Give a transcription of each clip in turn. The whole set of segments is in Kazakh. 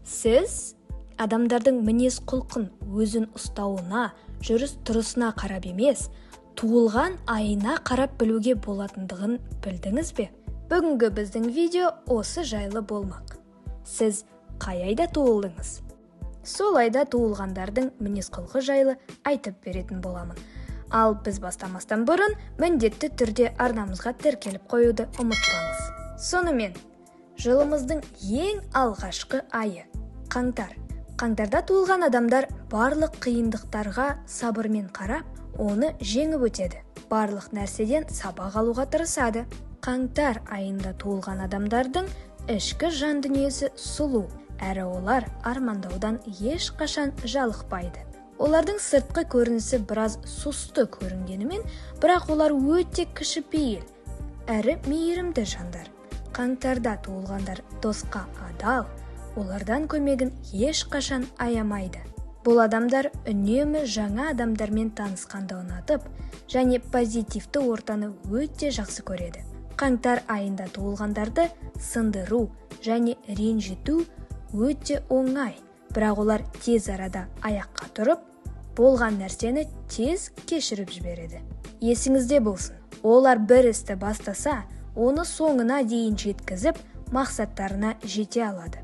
Сіз адамдардың мінез құлқын өзін ұстауына, жүріс-тұрысына қарап емес, туылған айына қарап білуге болатындығын білдіңіз бе? Бүгінгі біздің видео осы жайлы болмақ. Сіз қай айда туылдыңыз? Сол айда туылғандардың мінез-құлқы жайлы айтып беретін боламын. Ал біз бастамастан бұрын міндетті түрде арнамызға тіркеліп қоюды ұмытпаңыз. Сонымен, жылымыздың ең алғашқы айы қаңтар. Қаңтарда туылған адамдар барлық қиындықтарға сабырмен қарап, оны жеңіп өтеді. Барлық нәрседен сабақ алуға тырысады. Қаңтар айында туылған адамдардың ішкі жан дүниесі сұлу, әрі олар армандаудан ешқашан жалықпайды. Олардың сыртқы көрінісі біраз сұсты көрінгенімен, бірақ олар өте кішіпейіл, әрі мейірімді жандар. Қаңтарда туылғандар досқа адал, олардан көмегін ешқашан аямайды. Бұл адамдар үнемі жаңа адамдармен танысқанды ұнатып, және позитивті ортаны өте жақсы көреді. Қаңтар айында туылғандарды сындыру және ренжіту өте оңай, бірақ олар тез арада аяққа тұрып, болған нәрсені тез кешіріп жібереді. Есіңізде болсын, олар бір істі бастаса, оны соңына дейін жеткізіп, мақсаттарына жете алады.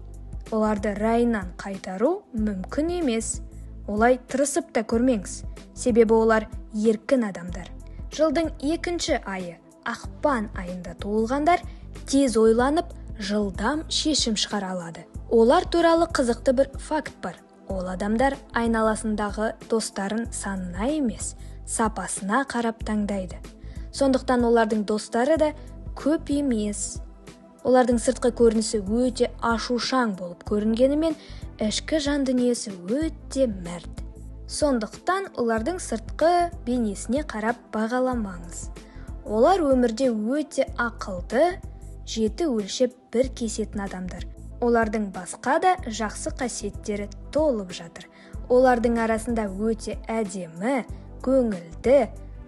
Оларды райынан қайтару мүмкін емес. Олай тырысып та көрмеңіз, себебі олар еркін адамдар. Жылдың екінші айы, ақпан айында туылғандар тез ойланып, жылдам шешім шығара алады. Олар туралы қызықты бір факт бар. Ол адамдар айналасындағы достарын санына емес, сапасына қарап таңдайды. Сондықтан олардың достары да көп емес. Олардың сыртқы көрінісі өте ашушаң болып көрінгенімен, ішкі жан дүниесі өте мәрт. Сондықтан олардың сыртқы бейнесіне қарап бағаламаңыз. Олар өмірде өте ақылды, жеті өлшеп бір кесетін адамдар. Олардың басқа да жақсы қасиеттері толып жатыр. Олардың арасында өте әдемі, көңілді,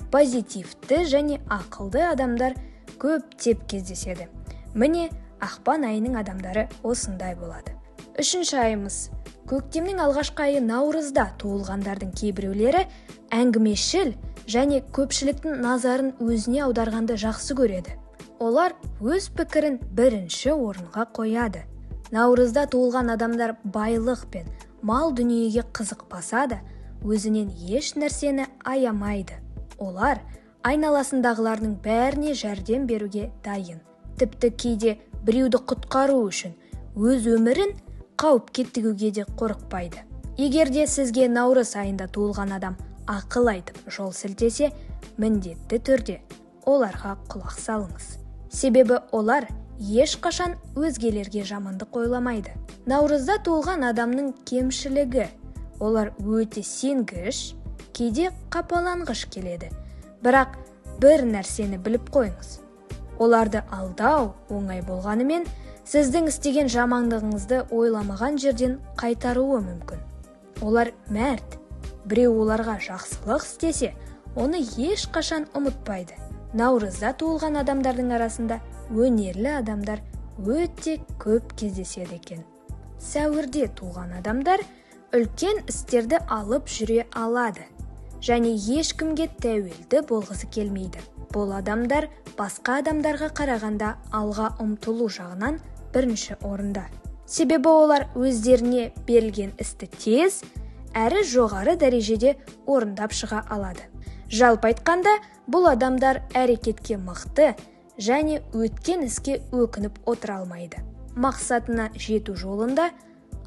позитивті және ақылды адамдар көптеп кездеседі. Міне, ақпан айының адамдары осындай болады. Үшінші айымыз. Көктемнің алғашқы айы наурызда туылғандардың кейбіреулері әңгімешіл және көпшіліктің назарын өзіне аударғанды жақсы көреді. Олар өз пікірін бірінші орынға қояды. Наурызда туылған адамдар байлық пен мал дүниеге қызықпаса да, өзінен еш нәрсені аямайды. Олар айналасындағылардың бәріне жәрдем беруге дайын. Тіпті кейде біреуді құтқару үшін өз өмірін қауіпке тігуге де қорықпайды. Егер де сізге наурыз айында туылған адам ақыл айтып жол сілтесе, міндетті түрде оларға құлақ салыңыз. Себебі олар ешқашан өзгелерге жамандық ойламайды. Наурызда туылған адамның кемшілігі: олар өте сенгіш, кейде қапаланғыш келеді. Бірақ бір нәрсені біліп қойыңыз. Оларды алдау оңай болғанымен, сіздің істеген жамандығыңызды ойламаған жерден қайтаруы мүмкін. Олар мәрт, біреу оларға жақсылық істесе, оны ешқашан ұмытпайды. Наурызда туылған адамдардың арасында өнерлі адамдар өте көп кездеседі екен. Сәуірде туған адамдар үлкен істерді алып жүре алады және ешкімге тәуелді болғысы келмейді. Бұл адамдар басқа адамдарға қарағанда алға ұмтылу жағынан бірінші орында. Себебі олар өздеріне берілген істі тез, әрі жоғары дәрежеде орындап шыға алады. Жалпы айтқанда, бұл адамдар әрекетке мықты және өткен іске өкініп отыра алмайды. Мақсатына жету жолында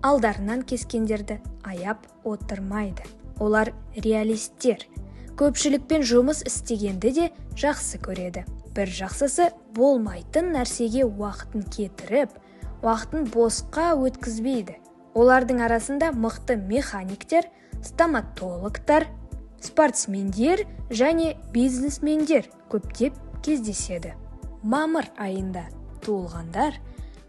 алдарынан кескендерді аяп отырмайды. Олар реалистер. Көпшілікпен жұмыс істегенді де жақсы көреді. Бір жақсысы, болмайтын нәрсеге уақытын кетіріп, уақытын босқа өткізбейді. Олардың арасында мықты механиктер, стоматологтар, спортсмендер және бизнесмендер көптеп кездеседі. Мамыр айында туылғандар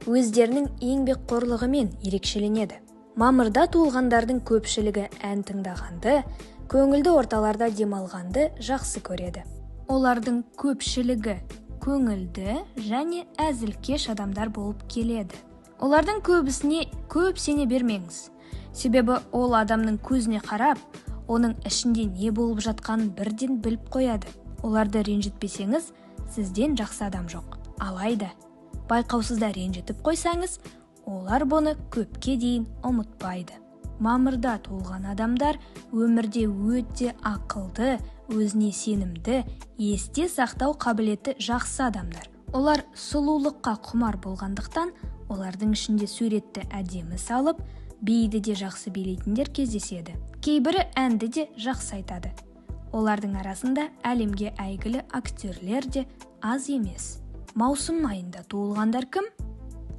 өздерінің еңбекқорлығымен ерекшеленеді. Мамырда туылғандардың көпшілігі ән тыңдағанды, көңілді орталарда демалғанды жақсы көреді. Олардың көпшілігі көңілді және әзілкеш адамдар болып келеді. Олардың көбісіне көп сене бермеңіз. Себебі ол адамның көзіне қарап, оның ішінде не болып жатқанын бірден біліп қояды. Оларды ренжітпесеңіз, сізден жақсы адам жоқ. Алайда, байқаусызда ренжітіп қойсаңыз, олар бұны көпке дейін ұмытпайды. Мамырда туылған адамдар өмірде өте ақылды, өзіне сенімді, есте сақтау қабілеті жақсы адамдар. Олар сұлулыққа құмар болғандықтан, олардың ішінде суретті әдемі салып, биді де жақсы билейтіндер кездеседі. Кейбірі әнді де жақсы айтады. Олардың арасында әлемге әйгілі актерлер де аз емес. Маусым айында туылғандар кім?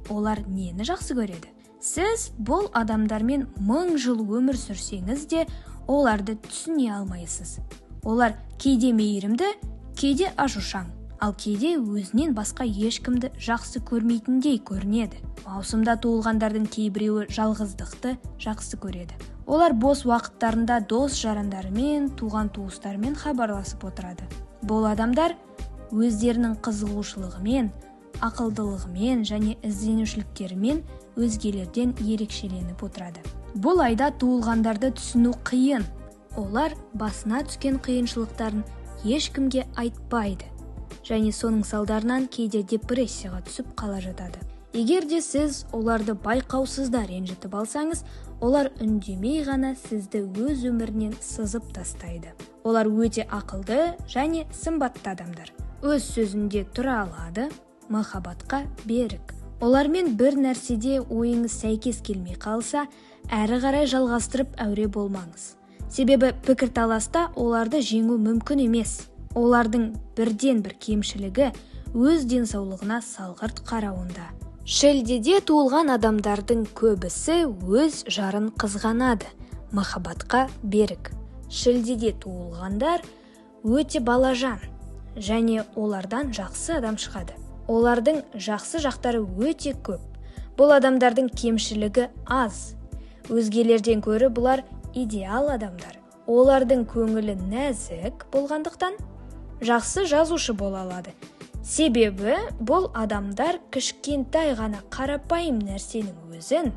Олар нені жақсы көреді? Сіз бұл адамдармен 1000 жыл өмір сүрсеңіз де, оларды түсіне алмайсыз. Олар кейде мейірімді, кейде ашушаң, ал кейде өзінен басқа ешкімді жақсы көрмейтіндей көрінеді. Маусымда туылғандардың кейбіреуі жалғыздықты жақсы көреді. Олар бос уақыттарында дос жарандарымен, туған туыстарымен хабарласып отырады. Бұл адамдар өздерінің қызығушылығымен, ақылдылығымен және ізденушіліктерімен өзгелерден ерекшеленіп отырады. Бұл айда туылғандарды түсіну қиын. Олар басына түскен қиыншылықтарын ешкімге айтпайды және соның салдарынан кейде депрессияға түсіп қала жатады. Егер де сіз оларды байқаусызда ренжітіп алсаңыз, олар үндемей ғана сізді өз өмірінен сызып тастайды. Олар өте ақылды және сымбатты адамдар. Өз сөзінде тұра алады, махаббатқа берік. Олармен бір нәрседе ойыңыз сәйкес келмей қалса, әрі қарай жалғастырып әуре болмаңыз. Себебі пікірталаста оларды жеңу мүмкін емес. Олардың бірден бір кемшілігі өз денсаулығына салғырт қарауында. Шілдеде туылған адамдардың көбісі өз жарын қызғанады, махаббатқа берік. Шілдеде туылғандар өте балажан және олардан жақсы адам шығады. Олардың жақсы жақтары өте көп. Бұл адамдардың кемшілігі аз. Өзгелерден көрі бұлар идеал адамдар. Олардың көңілі нәзік болғандықтан жақсы жазушы бола алады. Себебі бұл адамдар кішкентай ғана қарапайым нәрсенің өзін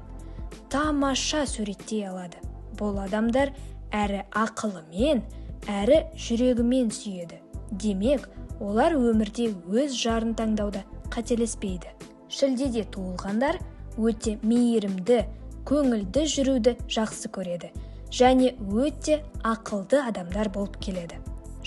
тамаша суреттей алады. Бұл адамдар әрі ақылымен, әрі жүрегімен сүйеді. Демек, олар өмірде өз жарын таңдауда қателеспейді. Шілдеде туылғандар өте мейірімді, көңілді жүруді жақсы көреді және өте ақылды адамдар болып келеді.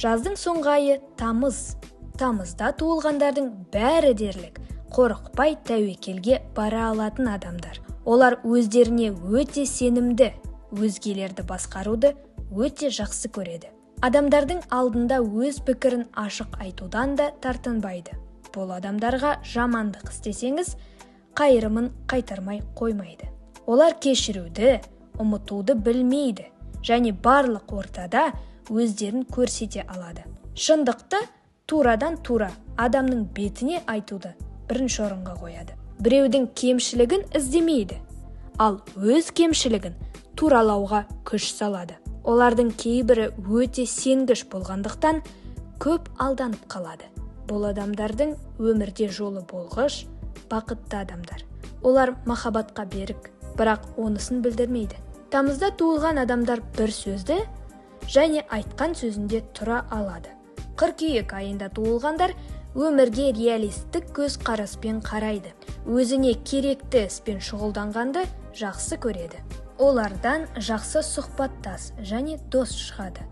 Жаздың соңғы айы тамыз. Тамызда туылғандардың бәрі дерлік қорықпай тәуекелге бара алатын адамдар. Олар өздеріне өте сенімді, өзгелерді басқаруды өте жақсы көреді. Адамдардың алдында өз пікірін ашық айтудан да тартынбайды. Бұл адамдарға жамандық істесеңіз, қайырымын қайтармай қоймайды. Олар кешіруді, ұмытуды білмейді және барлық ортада өздерін көрсете алады. Шындықты турадан тура адамның бетіне айтуды бірінші орынға қояды. Біреудің кемшілігін іздемейді, ал өз кемшілігін туралауға күш салады. Олардың кейбірі өте сенгіш болғандықтан көп алданып қалады. Бұл адамдардың өмірде жолы болғыш, бақытты адамдар. Олар махаббатқа берік, бірақ онысын білдірмейді. Тамызда туылған адамдар бір сөзді және айтқан сөзінде тұра алады. Қыркүйек айында туылғандар өмірге реалистік көзқараспен қарайды. Өзіне керекті іспен шұғылданғанды жақсы көреді. Олардан жақсы сұхбаттас және дос шығады.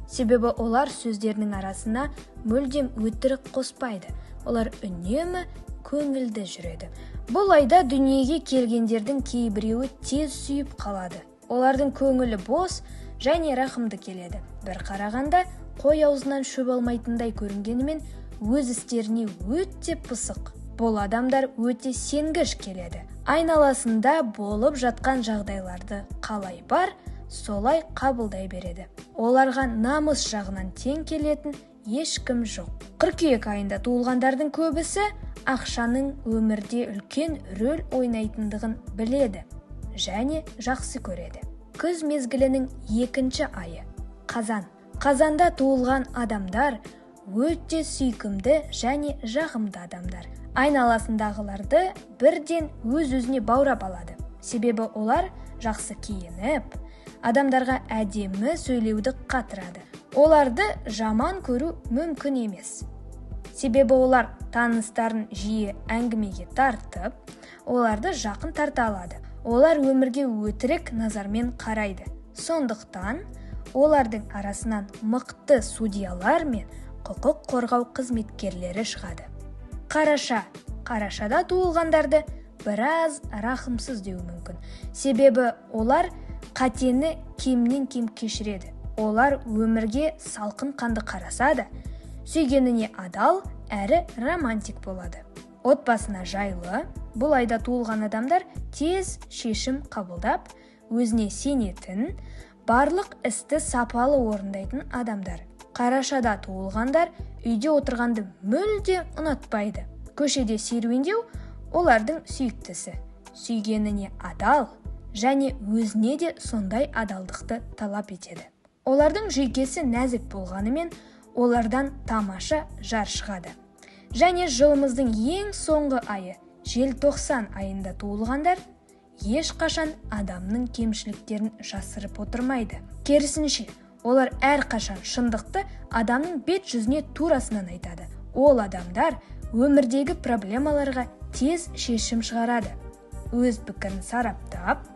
Себебі олар сөздерінің арасына мүлдем өтірік қоспайды. Олар үнемі көңілді жүреді. Бұл айда дүниеге келгендердің кейбіреуі тез сүйіп қалады. Олардың көңілі бос және рақымды келеді. Бір қарағанда қой аузынан шөп алмайтындай көрінгенімен өз істеріне өте пысық. Бұл адамдар өте сенгіш келеді. Айналасында болып жатқан жағдайларды қалай бар, солай қабылдай береді. Оларға намыс жағынан тең келетін ешкім жоқ. Қыркүйек айында туылғандардың көбісі ақшаның өмірде үлкен рөл ойнайтындығын біледі және жақсы көреді. Күз мезгілінің екінші айы қазан. Қазанда туылған адамдар өте сүйкімді және жағымды адамдар. Айналасындағыларды бірден өз-өзіне баурап алады. Себебі олар жақсы киініп, адамдарға әдемі сөйлеуді қатырады. Оларды жаман көру мүмкін емес. Себебі олар таныстарын жиі әңгімеге тартып, оларды жақын тарта алады. Олар өмірге өтірік назармен қарайды. Сондықтан олардың арасынан мықты судьялар мен құқық қорғау қызметкерлері шығады. Қараша. Қарашада туылғандарды біраз рахымсыз деу мүмкін. Себебі олар қатені кемнен кем кешіреді. Олар өмірге салқын қанды қарасады, сүйгеніне адал әрі романтик болады. Отбасына жайлы, бұл айда туылған адамдар тез шешім қабылдап, өзіне сенетін, барлық істі сапалы орындайтын адамдар. Қарашада туылғандар үйде отырғанды мүлде ұнатпайды. Көшеде серуендеу олардың сүйіктісі. Сүйгеніне адал және өзіне де сондай адалдықты талап етеді. Олардың жүйкесі нәзік болғанымен, олардан тамаша жар шығады. Және жылымыздың ең соңғы айы, желтоқсан айында туылғандар ешқашан адамның кемшіліктерін жасырып отырмайды. Керісінше, олар әрқашан шындықты адамның бет жүзіне турасынан айтады. Ол адамдар өмірдегі проблемаларға тез шешім шығарады. Өз пікірін сараптап,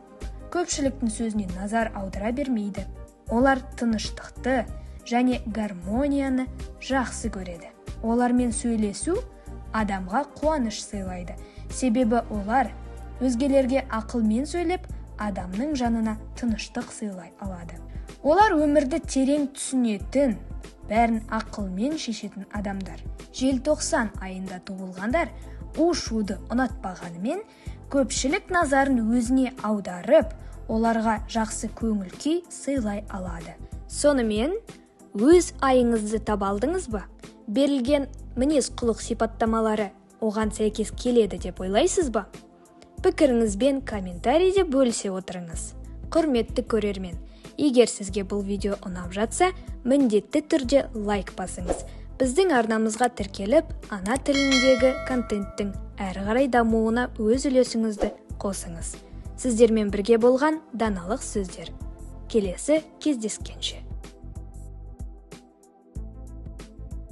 көпшіліктің сөзіне назар аудара бермейді. Олар тыныштықты және гармонияны жақсы көреді. Олармен сөйлесу адамға қуаныш сыйлайды. Себебі олар өзгелерге ақылмен сөйлеп, адамның жанына тыныштық сыйлай алады. Олар өмірді терең түсінетін, бәрін ақылмен шешетін адамдар. Желтоқсан айында туылғандар у-шуды ұнатпағанымен, көпшілік назарын өзіне аударып, оларға жақсы көңіл күй сыйлай алады. Сонымен, өз айыңызды таба алдыңыз ба? Берілген мінез-құлық сипаттамалары оған сәйкес келеді деп ойлайсыз ба? Пікіріңізбен комментарийде бөлісе отырыңыз. Құрметті көрермен, егер сізге бұл видео ұнап жатса, міндетті түрде лайк басыңыз. Біздің арнамызға тіркеліп, ана тіліндегі контенттің әрі қарай дамуына өз үлесіңізді қосыңыз. Сіздермен бірге болған Даналық сөздер. Келесі кездескенше.